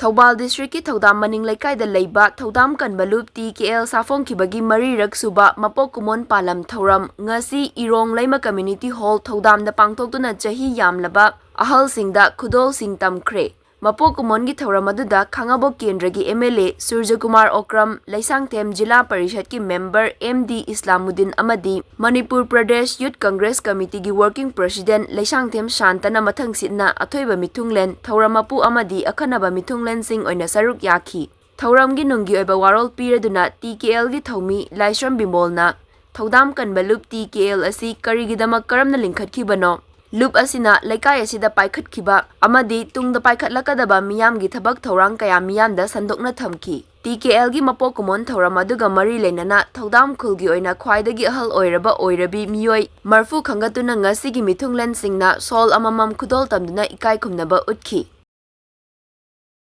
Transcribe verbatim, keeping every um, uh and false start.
ꯊꯧꯕꯥꯜ districtꯀꯤ ꯊꯧꯗꯥꯝ ꯃꯅꯤꯡ ꯂꯩꯀꯥꯏꯗ ꯂꯩꯕ ꯊꯧꯗꯥꯝ ꯀꯟꯕ ꯂꯨꯞ T K L ꯁꯥꯐꯣꯡꯈꯤꯕꯒꯤ ꯃꯔꯤꯔꯛ ꯁꯨꯕ ꯃꯄꯣꯛ ꯀꯨꯝꯑꯣꯟ ꯄꯥꯂꯝ ꯊꯧꯔꯝ ꯉꯁꯤ ꯏꯔꯣꯡ ꯂꯩꯃ community hall ꯊꯧꯗꯥꯝꯗ ꯄꯥꯡꯊꯣꯛꯇꯨꯅ ꯆꯍꯤ ꯌꯥꯝꯂꯕ ꯑꯍꯜꯁꯤꯡꯗ ꯈꯨꯗꯣꯜꯁꯤꯡ ꯇꯝꯈ꯭ꯔꯦ꯫ ꯃꯄꯣꯛ ꯀꯨꯝꯑꯣꯟꯒꯤ ꯊꯧꯔꯝ ꯑꯗꯨꯗ ꯈꯥꯉꯕꯣꯛ ꯀꯦꯟꯗ꯭ꯔꯒꯤ M L A ꯁꯨꯔꯖꯀꯨꯃꯥꯔ Okram, Leishangthem zila ꯄꯔꯤꯁꯗꯀꯤ member M D ꯏꯁꯂꯥꯃꯨꯗꯤꯟ ꯑꯃꯗꯤ Manipur Pradesh Youth Congress Committeeꯒꯤ working president Leishangthem ꯁꯥꯟꯇꯅ ꯃꯊꯪꯁꯤꯠꯅ ꯑꯊꯣꯏꯕ ꯃꯤꯊꯨꯡꯂꯦꯟ, ꯊꯧꯔꯝ ꯃꯄꯨ ꯑꯃꯗꯤ ꯑꯈꯟꯅꯕ ꯃꯤꯊꯨꯡꯂꯦꯟꯁꯤꯡ ꯑꯣꯏꯅ ꯁꯔꯨꯛ ꯌꯥꯈꯤ꯫ ꯊꯧꯔꯝꯒꯤ ꯅꯨꯡꯒꯤ ꯑꯣꯏꯕ ꯋꯥꯔꯣꯜ ꯄꯤꯔꯗꯨꯅ T K Lꯒꯤ ꯊꯧꯃꯤ ꯂꯥꯏꯁ꯭ꯔꯝ ꯕꯤꯃꯣꯜꯅ ꯊꯧꯗꯥꯝ ꯀꯟꯕ ꯂꯨꯞ T K L ꯑꯁꯤ ꯀꯔꯤꯒꯤꯗꯃꯛ ꯀꯔꯝꯅ ꯂꯤꯡꯈꯠꯈꯤꯕꯅꯣ? ꯂꯨꯞ ꯑꯁꯤꯅ ꯂꯩꯀꯥꯏ ꯑꯁꯤꯗ ꯄꯥꯏꯈꯠꯈꯤꯕ ꯑꯃꯗꯤ ꯇꯨꯡꯗ ꯄꯥꯏꯈꯠꯂꯛꯀꯗꯕ ꯃꯤꯌꯥꯝꯒꯤ ꯊꯕꯛ ꯊꯧꯔꯥꯡ ꯀꯌꯥ ꯃꯤꯌꯥꯝꯗ ꯁꯟꯗꯣꯛꯅ ꯊꯝꯈꯤ꯫ T K Lꯒꯤ ꯃꯄꯣꯛ ꯀꯨꯝꯑꯣꯟ ꯊꯧꯔꯝ ꯑꯗꯨꯒ ꯃꯔꯤ ꯂꯩꯅꯅ ꯊꯧꯗꯥꯝ ꯈꯨꯜꯒꯤ ꯑꯣꯏꯅ ꯈ꯭ꯋꯥꯏꯗꯒꯤ ꯑꯍꯜ ꯑꯣꯏꯔꯕ ꯑꯣꯏꯔꯕꯤ ꯃꯤꯑꯣꯏ ꯃꯔꯐꯨ ꯈꯟꯒꯠꯇꯨꯅ ꯉꯁꯤꯒꯤ ꯃꯤꯊꯨꯡꯂꯦꯟꯁꯤꯡꯅ ꯁꯣꯜ ꯑꯃꯃꯝ ꯈꯨꯗꯣꯜ ꯇꯝꯗꯨꯅ ꯏꯀꯥꯏ ꯈꯨꯝꯅꯕ ꯎꯠꯈꯤ꯫